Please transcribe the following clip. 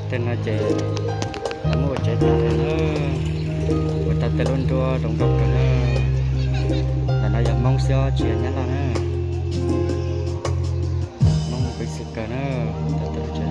Tej no ces lawv muab ua tsev tas lawm na. Ua tau tej lub nruab zoo nkauj kawg na. Ntawm no yog Hmoob xwb tsis yog Nyab Laj na. Hmoob mus ib txhis kawg na. Tau tej lub tsev